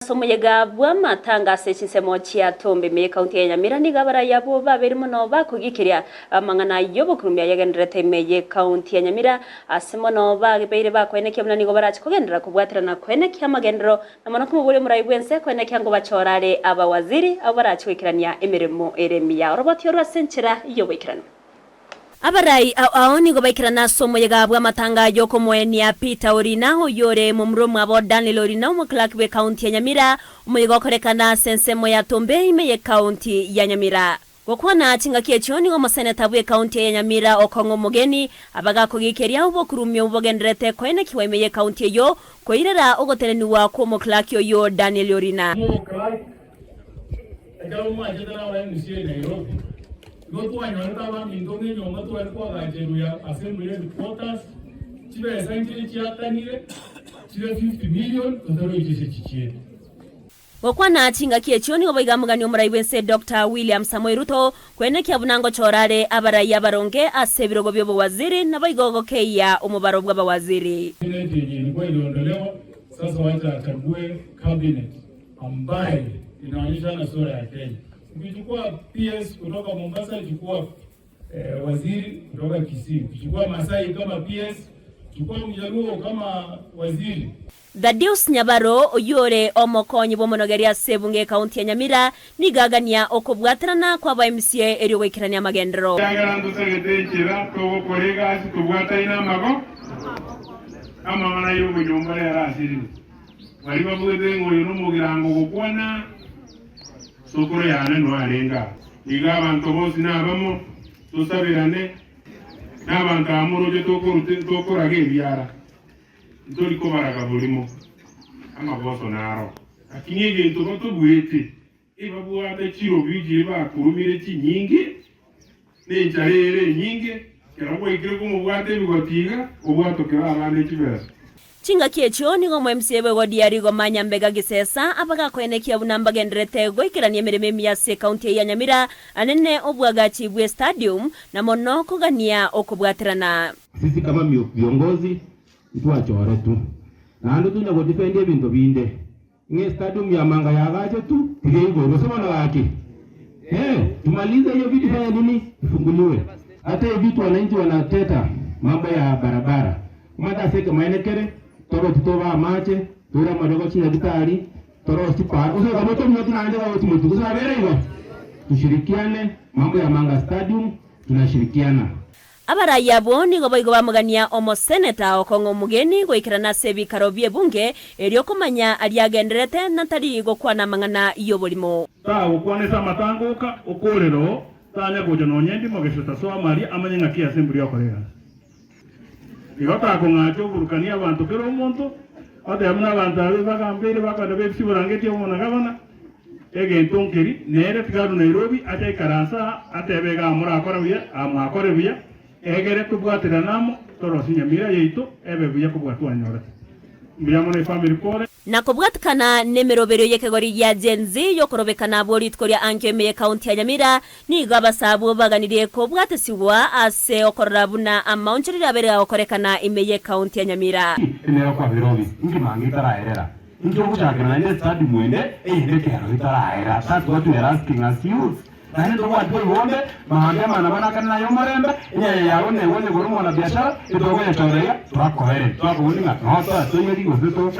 Ase omoyega bw'amatanga ase chinsemo chia Tombe ime y'Ekaunti ya Nyamira nigo abarai abwo babere mono bakogikiria amang'ana y'obokurumia yagendererete ime y'Ekaunti ya Nyamira ase mono babeire bakoenekia buna nigo barache kogenderera kobwaterana koenekia amagenderero na mono komoboria omorai bw'ense koenekia ngobachora are abawaziri abwo barache goikerania emeremo ere emiya. Oroboti orwo ase enchera y'oboikeranu. Abarai ao ao nigo baikerana ase omoyega bw'amatanga y'okomoenia Peter Orina, oyio ore momura omwabo Daniel Orina, omoclerk bw'ecounty ya Nyamira, omoyega okorekana ase ensemo ya Tombe ime y'ecounty ya Nyamira. Gokwana chingaki echio nigo omoseneta bw'ecounty ya Nyamira Okong'o Omogeni abagakogiikeria obokurumi obwo bogendererete koenekiwa ime y'ecounty eyio koirera ogotenenigwa kw'omoclerk oyio Daniel Orina. Omoclerk Ekero mwachete naba MCA Nairobi, nigo twanyorete abaminto ng'a enyomba tware koagacherwa ya Assembly Headquarters, chibesa nchire chiakanire chire 50 million totaroiche ase chichiete. Gokwana chingaki echio nigo boigo amogani omorai bw'ense Doctor William Samoei Ruto kwenekia buna ngochora are abarai abaronge ase ebirogo bi'obowaziri naboigo gokeyia omobaro bw'abawaziri. Senate yenye ilikuwa iliondolewa, sasa wacha achague cabinet. Ambaye inaonyeshana sura ya Kenya. Ukichukua PS kutoka Mombasa, chukua eh, waziri kutoka Kisii. Ukichukua Masai kama PS, chukua Mjaluo kama waziri. Thaddeus Nyabaro, oyio ore omokonyi bw'omonogeri ase ebunge y'ekaunti ya Nyamira, nigo agania okobwaterana kw'aba MCA erio goikerania amagenderero. Ekiagera ntosegete enchera togokora egasi tobwataine amago, amang'ana y'obonyomba rero asirire. Baria babwete ng'a oyo nomogirango ogokwana, sokoro yane noarenge aa. Igo abanto bonsi nabamo, tosaberane, na abanto aba moroche tokorute tokoraga ebiara, ntori kobaraga borimo, amagoso naro. Lakini egento batobuete, ebabwate chirobi chiria bakurumire chinyinge, na enchara ere enyinge, ekero gwaikire komobwata ebigoti iga, obwatokere abande chibesa. Chingaki echio nigo omo-MCA bw'ewodi ya Rigoma Nyambega Gisesa abagakoenekia buna mbagendererete goikerania emeremo emiya ase ekaunti eye ya Nyamira anene obwagachi bwe stadium na mono kogania okobwaterana. Sisi kama viongozi ntwachoretwe naende tonya godefend ebinto binde. Ng'a estadium ya Manga yaagache tu tiga igoro gose bono gaki eh tumalize hiyo vitu fanya nini ifunguliwe hata hii vitu wananchi wanateta mambo ya barabara omanyete ase ekemaene kere tobe titoba amache toire amariogo chinyagitari torosie chipara gose goika motomioki naende gochi motwe gose nabere igo tushirikiane mambo ya Manga stadium tunashirikiana. Abarai abwo nigo boigo bamogania omoseneta okong'a omogeni goikerana ase ebikaro bi'ebunge, erio komanya aria agendererete na tari gokwana amang'ana y'oborimo. Tagokwana ase amatangoka, okoorera oo, tanya gocha nonya endimo gese tasoa amaria amanye ng'aki ase emburi okora egasi. Igo takong'acha oburukanie abanto kera omonto, otebe buna abanto abe bagambeire bakogenda bebisia oborangeti obo na gavana, Egento nkeri, nere tiga arue Nairobi ache aikaranse aa atebe igaa morakore buya, aa mwakore buya, egere tobwaterane amo torosie Nyamira yaito ebe buya kobua twanyorete. Mbuya mono efamiri kore. Na kobwatikana nemeroberio y'ekegori gia Gen Z y'okorobekana abwo rituko ria ankio ime y'ekaunti ya Nyamira, nigo abasaabwo baganirie kobwatesigwa ase okorora buna amaonchorerio abere agokorekana ime y'ekaunti ya Nyamira. Emero kwa birobi inki manga etaraerera. Inki ogochakera naende estadium ende eyende ekero etaraera. That's what we are asking as youths. Naende ntobwati boigo onde, mambia amaandamano akane naye omorembe, enyaya yao negwe onye kore omwanabiashara, etokoyechora iga, twakoere, twakoboni ng'a noo twatoiyerie gose to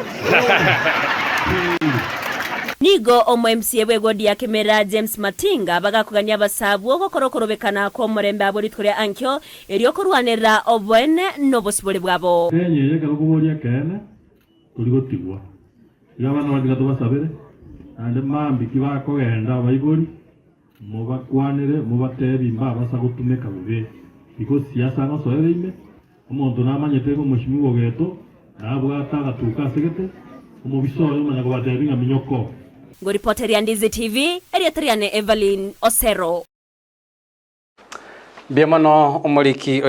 Nigo omo-MCA bw'egodi ya Kemera James Matinga bagakogania abasaabwo gokora okorobekana kw'omorembe abwo rituko ria ankio erio korwanerera oboene nobosibore bwabo. Kenya eye ekero okoboria ekeene Tori gotigwa. Iga abana bande tiga tobasabere, naende mambia tibakogenda abaibori, mobakwanere mobatebi mbabasa gotumeka bobe. Igo siasa ngosoere ime, omonto namanyete ng'a omoshimiwa ogeto nabwate agatuko asegete, omobisa oye omanya kobatebi ng'a minyoko. Ngoripoteria Ndizi TV, erieta riane Evelyn Osero. Mbuya mono omoriki oito.